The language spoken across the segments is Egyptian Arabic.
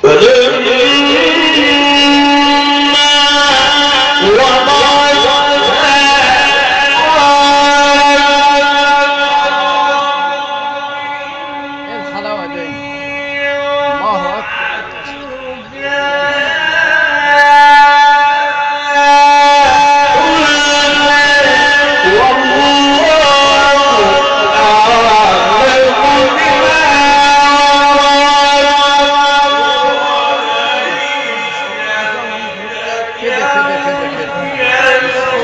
فلما وضعتها ايه الحلاوة دي؟ الله اكبر. كده كده كده كده.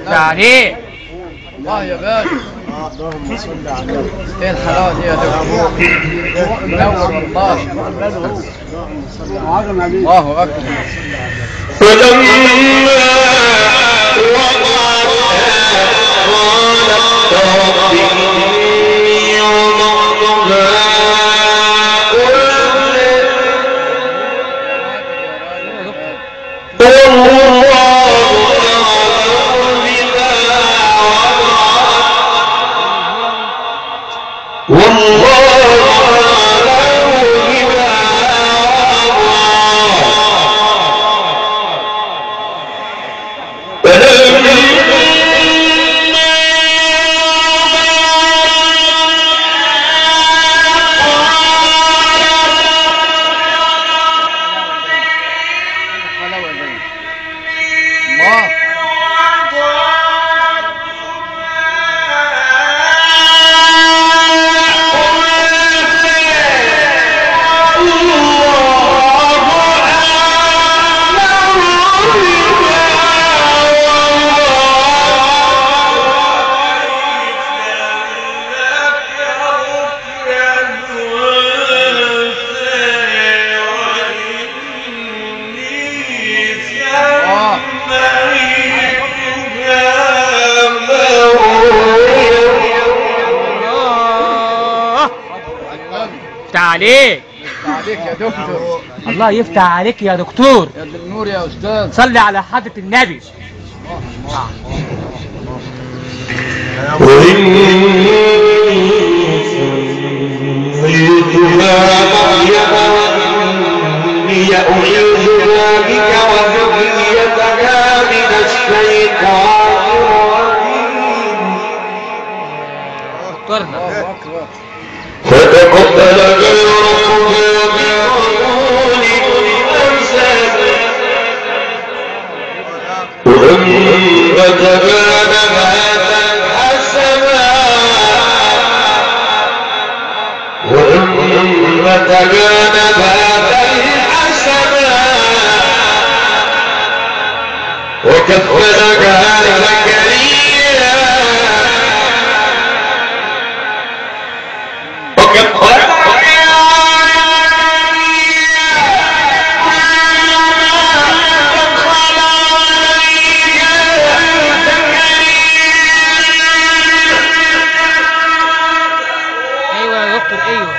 عليك الله يا باشا. ايه الحلاوة دي يا دكتور؟ منور والله. الله اكبر. فلما وضعتها قالت رب إني وضعتها أنثى والله أعلم بما وضعت والله أعلم بما وضعت. الحلاوة دي. الله. يفتح عليك. يفتح عليك يا دكتور. الله يفتح عليك يا دكتور. يا النور يا استاذ. صلي على حضرة النبي. سميتها مريم وإني أعيذها بك وذريتها من الشيطان الرجيم. دكتورنا. الله اكبر. فتقبلها ربها بقبول حسن وأنبتها نباتا حسنا وأنبتها نباتا حسنا وكفلها زكريا ايوه يا دكتور ايوه.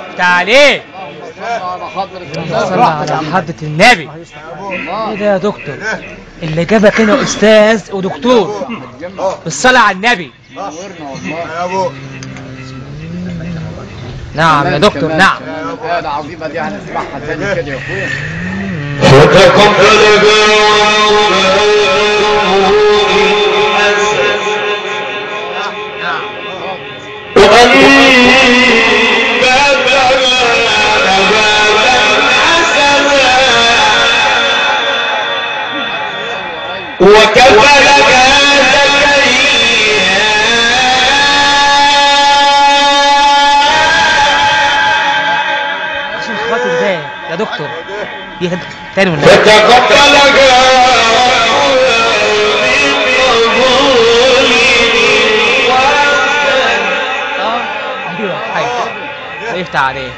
يفتح عليك. اللهم صل على حضرة النبي. صلى على حضرة النبي. ايه ده يا دكتور؟ اللي جابك هنا استاذ ودكتور. بالصلاة على النبي. نورنا والله. نعم يا دكتور نعم. الآية العظيمة دي هنسمعها تاني كده يا اخويا. وكفلها زكريا عشان خاطر ده يا دكتور دي تاني ولا فتقبلها افتح عليك.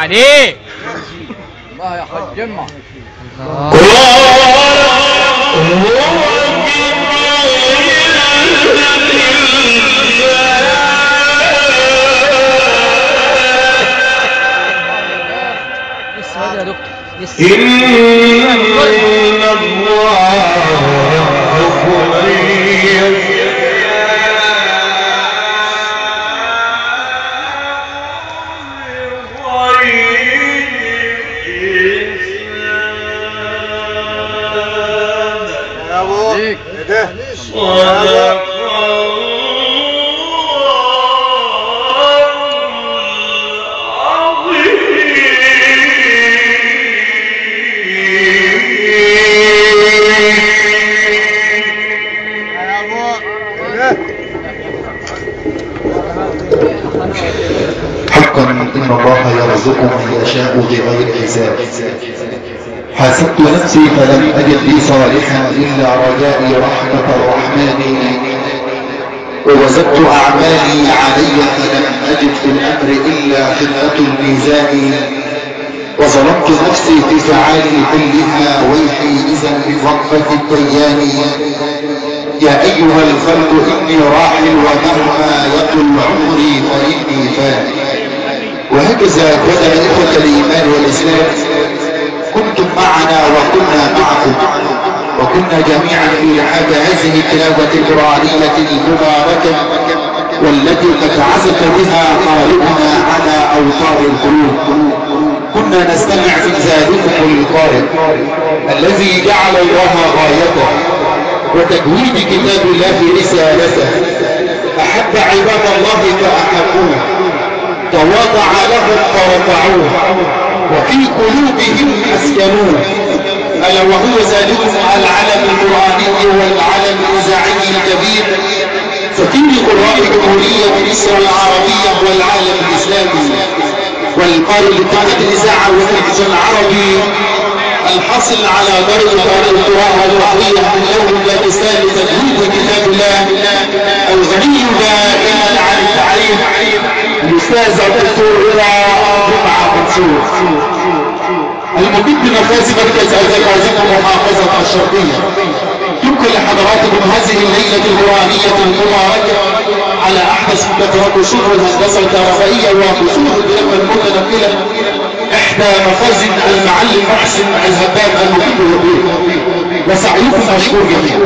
عليه. الله يا حاج جمعة. لسه يا دكتور لسه. إن الله يرزق من حقا إن الله يرزق من يشاء بغير حساب. حاسبت نفسي فلم أجد لي صالحا إلا رجائي رحمة الرحمن، ووزنت أعمالي علي فلم أجد في الأمر إلا خدمة الميزان، وظلمت نفسي في فعالي كلها ويحي إذا بظلمة الديان. يا أيها الخلق إني راحل ومهما يطل عمري فإني فان. وهكذا كان إخوة الإيمان والإسلام، كنتم معنا وكنا معكم، وكنا جميعا في رحاب هذه التلاوة القرآنية المباركة والتي قد عزف بها قارئنا على أوتار القلوب. كنا نستمع في ذلكم القارئ الذي جعل الله غايته وتجويد كتاب الله رسالته. أحب عباد الله فأحبوه، تواضع لهم فرفعوه، وفي قلوبهم أسكنوه. ألا وهو ذلكم العلم القرآني والعلم الإذاعي الكبير، سفير قراء جمهورية مصر العربية والعالم الإسلامي، والقارئ لقناة الإذاعة والتلفزيون العربي الحاصل على درجة القراءة العربية من يوم الباكستان لتجويد كتاب الله، الغني دائما عن التعريف، الأستاذ الدكتور رضا جمعة منصور، المقيم بمفاز مركز الزقازيق محافظة الشرقية. يمكن لحضراتكم هذه الليلة القرآنية المباركة على أحدث مبادرات أصول الهندسة الكهربائية وأصول الدراسة المتنقلة إحدى مخازن المعلم محسن الهباب المقيم بالبيت، وسعيكم مشكور جميعا.